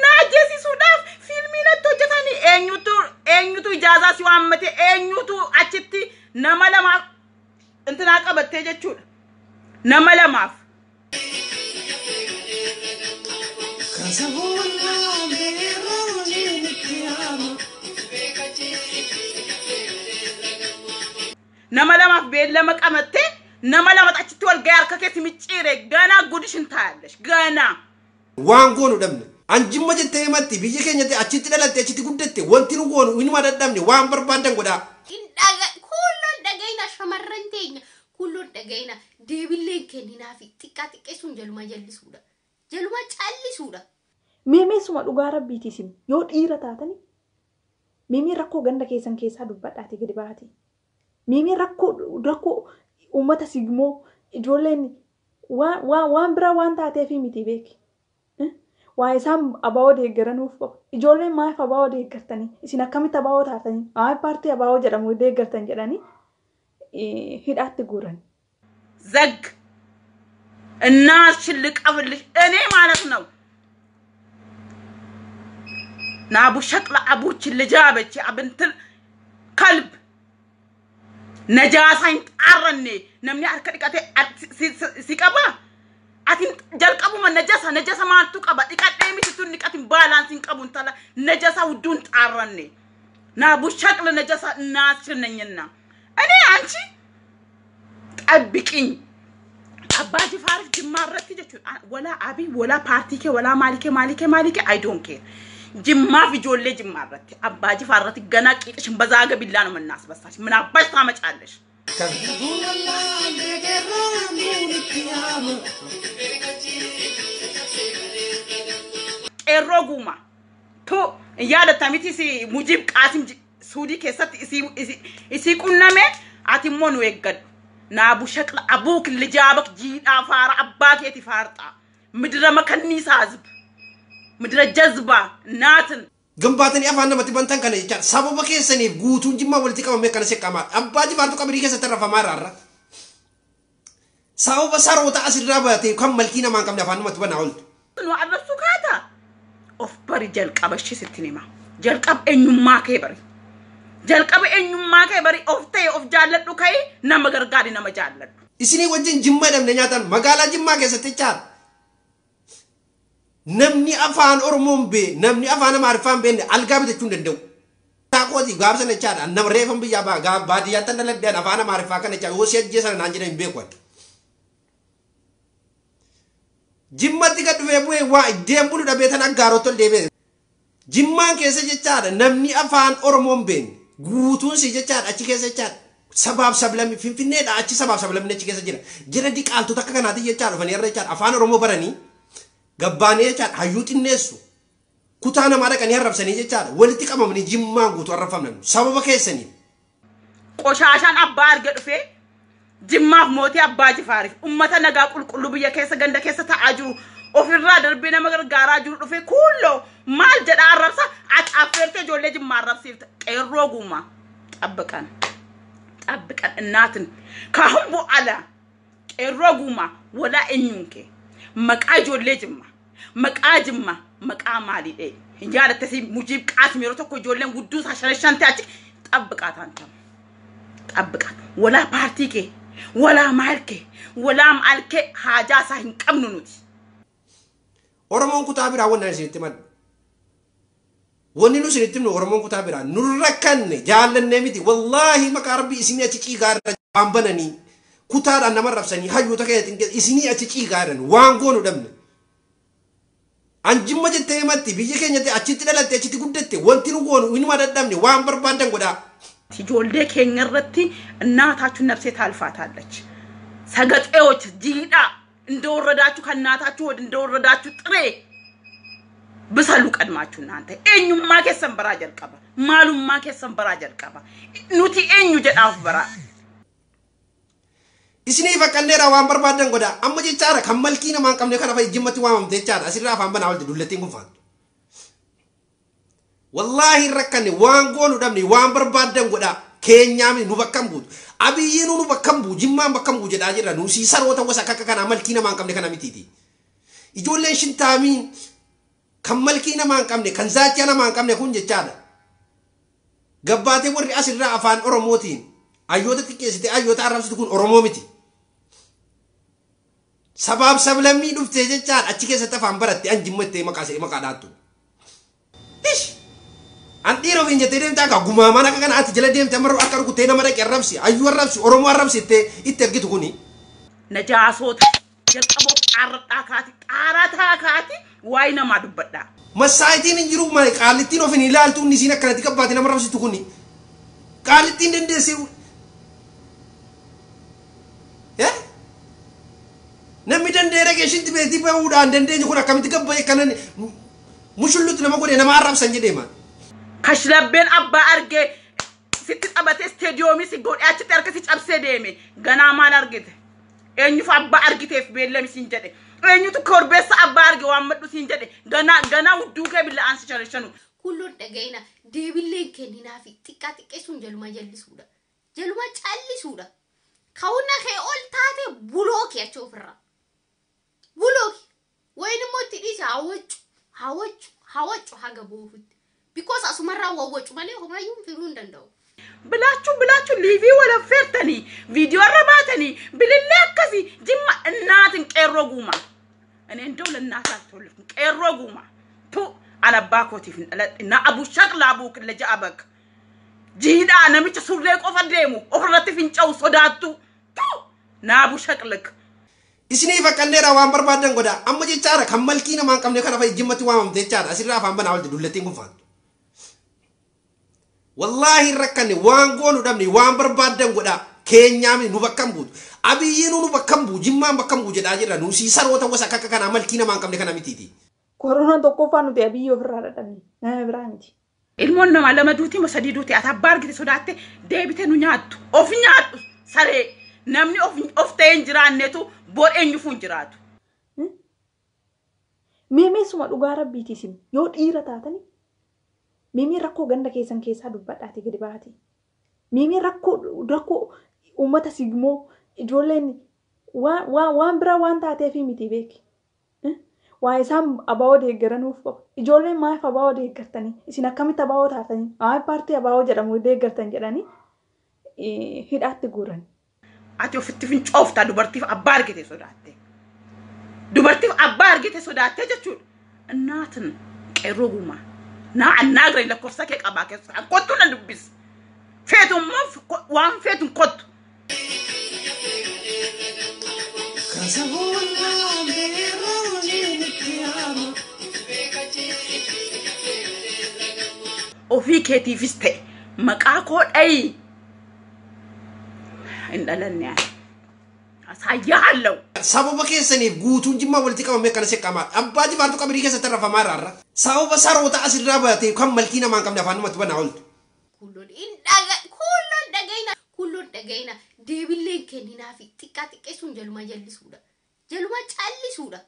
Na ajjeesisuudhaaf fiilmii natti hojjetanii eenyutu ijaazaa si waammate, eenyutu achitti nama lamaaf intinaa qabattee jechuudha. Nama lamaaf. Nama lamaaf beellama qabattee nama lama achitti wal ga'ee harka keessa micciire ganaa gudishin taa'allesh ganaa. Waan goonu dhabne. An Jimma jettee himatti biyya keenyatti achitti dhalatte achitti guddatte wanti nu goonu inuma dadhabne waan barbaadan godhaa. Kuulloon dhagayina shamarran teenya kuulloon dhagayina deebilleen kenninaafi xiqqaa xiqqeessuun jaluma jallisuudha. Jaluma callisuudha. Meemeessuma dhugaa rabbiiti isin yoo dhiira taatani meemee rakkoo ganda keessan keessaa dubbadhaati gadi baati. Meemee rakkoo uummata sigmoo ijoolleen waan biraa waan taateef miti beeki. Waa isaan abaa'oo deeggaranuuf qofa. Ijoolleen maaliif abaa'oo deeggartanii? Isin akkamitti abaa'oo taatanii? Maaliif paartii abaa'oo jedhamu deeggartan jedhanii hidhaatti guuran. ዘግ እናትሽን ልቀፍልሽ እኔ ማለት ነው። ናቡ ሸቅላ አቡችን ልጃበች አብንትል ከልብ ነጃሳኝ ጣረኔ ነምኒ harka dhiqatee si qaba. Atin jalqabuma najasa najasa maaltu qaba dhiqadhee miti tun dhiqatin baalaansiin qabu intala najasa ውዱን ጣረኔ ናቡ ሸቅል ነጃሳ እናትሽን ነኝና እኔ አንቺ ጠብቂኝ። Abbaa Jifaariif Jimmaa irratti jechuudha. Walaa Abiy, walaa paartii kee, walaa maalii kee, maalii kee, maalii kee, I don't care. Jimmaaf ijoollee Jimmaa irratti Abbaa Jifaar irratti ganaa qiixishin bazaaga billaa ነው የምናስበሳሽ። ምን አባሽ ታመጫለሽ? Qeerroo guuma tu yaadatta miti si Mujiib Qaasim Suudii keessatti isii qunname ati immoo nu eeggadhu. Naabu shaqla abuuk lijaabak jiidhaa faara abbaa keeti faarxaa midira makanniisaa hizb midira jazbaa naatin. Gambaatanii afaan namatti bantan kana jechaadha. Sababa keessaniif guutuun Jimmaa walitti qabamee akkana seqqamaa. Abbaa Jifaartu qabirii keessatti rafamaa irraa. Sababa saroota asirraa baatee kan malkii namaa hin qabne afaan namatti banaa ooltu. Nu arrabsu kaata. Of bari jalqaba ishee sitti hima. Jalqaba eenyummaa kee bari. Jalqaba eenyummaa kee bari of ta'e of jaalladhu ka'ee nama gargaari nama jaalladhu. Isinii wajjin Jimma dhabne nyaatan magaalaa Jimmaa keessatti jechaadha. Namni afaan Oromoon bee namni afaan Amaariffaan beenne algaa bitachuu hin danda'u. Taaqooti gaafsan jechaadha. Nama reefan biyyaa baadiyyaatti dhaladheen afaan Amaariffaa kana jechaadha. Yoo si ajjeesan naan jedhan hin beeku. Jimmatti gad dhufee bu'ee waa deembulu dhabee tan aggaarotti ol deebi'e. Jimmaan keessa jechaadha namni afaan Oromoon beenne guutuun si jechaadha achi keessa jechaadha. Sabaaf sablamni Finfinneedha achi sabaaf sablamni achi keessa jira. Jira diqaaltota akka kanaati jechaadha dhufanii irra jechaadha afaan Oromoo baranii gabbaanii jechaadha hayyuu xinneessu. Kutaa namaa dhaqanii arrabsanii jechaadha walitti qabamanii Jimmaan guutuu arrabfamnan sababa keessanii. Qoshaashaan abbaa arga dhufee Jimmaaf mootii Abbaa Jifaariif uummata nagaa qulqulluu biyya keessa ganda keessa taa'aa jiru ofirraa darbee nama gargaaraa jiru dhufee kuulloo maal jedhaa arrabsa ati affeertee ijoollee Jimmaa arrabsiifte qeerroo guumaa xabbiqan xabbiqan innaatin kaahun bo'ala qeerroo guumaa walaa eenyuun kee maqaa ijoollee Jimmaa maqaa Jimmaa maqaa maalii dhee hin jaalatte si Mujiib Qaasim yeroo tokko ijoolleen gudduu isaa shan shan ta'e achi xabbiqaa taantamu xabbiqaa walaa paartii kee walaa maal kee walaa maal kee haajaa isaa hin qabnu nuti. Oromoon kutaa biraa wanni isinitti himan. Wanni nu isinitti himnu Oromoon kutaa biraa nurra kanne jaallannee miti wallaahi maqaa rabbii isinii achi ciigaa irra waan bananii kutaadhaan nama rabsanii hayyoota keenya isinii achi ciigaa jiran waan goonu dhabne. An Jimma jettee himatti biyya keenyatti achitti dhalatte achitti guddatte wanti nu goonu inuma dadhabne waan barbaadan godhaa. Ijoollee keenya irratti እናታችሁ ነፍሴ ታልፋታለች። ሰገጤዎች ጂዳ እንደወረዳችሁ ከእናታችሁ ወድ እንደወረዳችሁ ጥሬ ብሰሉ ቀድማችሁ እናንተ ኤኙማ keessan baraa jalqaba maalummaa keessan baraa jalqaba nuti eenyu jedhaaf baraa. Isinii faqqanneera waan barbaadan godhaa amma jechaadha kan malkii namaa hin qabne kana fa'i Jimmatti waamamte jechaadha asirraa afaan banaa oolti dullattiin kun faana. Wallaahi rakkanne waan goonu dhabne waan barbaadan godhaa keenyaa nu bakka hin buutu. Abiyyiin nu bakka hin bu'u Jimmaan bakka hin bu'u jedhaa jirra nu sii saroota gosa akka kanaa malkii namaa hin qabne kana mitiiti. Ijoolleen shintaamiin Kan malkii namaa hin qabne, kan zaachaa namaa hin qabne kun jechaadha. Gabbaatee warri asirraa afaan Oromootiin hayyoota xiqqeessitee hayyoota arrabsitu kun Oromoo miti. Sabaaf sablammii dhuftee jechaadha achi keessatti afaan baratte an jimmattee maqaa see maqaa dhaattu. Ish! An dhiira ofiin jettee deemte akka gumaamaan akka kana ati jala deemte amma akka rukutee nama dhaqe arrabsi hayyuu arrabsi Oromoo arrabsi ittee itti ergitu kuni. Najaasoota jalqaboof xaarradhaa kaati xaaraa taa kaati waa'ee namaa dubbadhaa. Masaayitiin hin jiru malee qaallittiin of hin ilaaltu inni isiin akkanatti qabbaate nama arrabsitu kuni. Qaallittiin dandeessee. Namni danda'ee dhaqee shinti beektii bahuudhaan dandeenyu kun akkamitti gabba'e kanan mushullutti nama godhe nama arrabsan jedhee maal. Kashlabbeen abbaa argee sitti taphatee isteediyoomii si godhee achitti harka si cabsee deeme ganaa maal argite? Eenyuuf abbaa argiteef beellami siin jedhe? Eenyutu korbeessa abbaa arge waan madhu siin jedhe? Ganaa ganaa hudduu kee billa'aan si sharashanu. Kulloon dhaga'ina deebilleen kenninaafi xiqqaa xiqqeessuun jaluma jallisuudha. Jaluma callisuudha. Ka'uuna kee ol taate bulooki achi ofirraa. Bulooki. Wayin immoo itti dhiise hawwacu hawwacu hawwacu haga boofutti. Because asumarraa wawwacu malee homaayyuu fiduu hin danda'u. ብላችሁ ብላችሁ ሊቪ ወለፌርተኒ ቪዲዮ ረባተኒ ብልሌ አከሲ ጅማ እናትን ቄሮ ጉማ እኔ እንደው ለእናት አልተወለድኩም። ቄሮ ጉማ ቱ አነባ ኮቲፍ እና አቡ ሸቅላ አቡ ለጀ አበክ ጂዳ ነሚቸ ሱሬ ቆፈ deemu ofirratti finca'u sodaattu tu naabu shaqlik. Isinii faqqanneera waan barbaadan godha. Amma jechaadha kan malkii namaa hin qabne kana fa'i jimmatti waamamte jechaadha. Asirraa afaan banaa oolti dullattiin kun faantu. Wallaahi hin rakkanne waan goonu dhabne waan barbaadan godha. Keenyaami nu bakka hin buutu. Abiyyiinuu nu bakka hin bu'u jimmaan bakka hin bu'u jedhaa jirra. Nu sii saroota gosa akka kanaa malkii namaa hin qabne kana mitiiti. Koronaan tokkoffaa nuti abiyyi ofirraa dhadhabne nama biraa miti. Ilmoon namaa lama duuti moo sadii duuti ati abbaa argite sodaatte deebite nu nyaattu of nyaadhu saree namni of ta'ee hin jiraannetu bor eenyuufuu hin jiraatu. Meemeesuma dhugaa rabbiiti isin yoo dhiira taatani meemee rakkoo ganda keessan keessaa dubbadhaati gadi baati. Meemee rakkoo rakkoo uummata sigmoo ijoolleen waan biraa waan taateef miti beeki. Waa isaan abaa'oo deeggaranuuf qofa. Ijoolleen maaliif abaa'oo deeggartanii? Isin akkamitti abaa'oo taatanii? Maaliif paartii abaa'oo jedhamu deeggartan jedhanii hidhaatti guuran. Ati ofitti fincooftaa dubartiif abbaa argite sodaatte. Dubartiif abbaa argite sodaatte jechuudha. Innaatin qeerroo gumaa. Naa annaagre lakkoofsa kee qabaa keessa kottu na dubbis. Feetummaa waan feetun kottu. Ofii keetiifis ta'e maqaa koo dhayi. Hin dhalanne ani. Asaayyahallau. Sababa keessaniif guutuun jimmaa walitti qabamee akkana seqqamaa. Abbaa jifaartu qabirii keessatti rafamaa irraa. Sababa saroota asirraa baatee kan malkii namaa hin qabne afaan namatti banaa ooltu. Kulloon hin dhaga kulloon dhaga'ina kulloon dhaga'ina deebilleen kenninaafi xiqqaa xiqqeessuun jaluma jallisuudha. Jaluma callisuudha.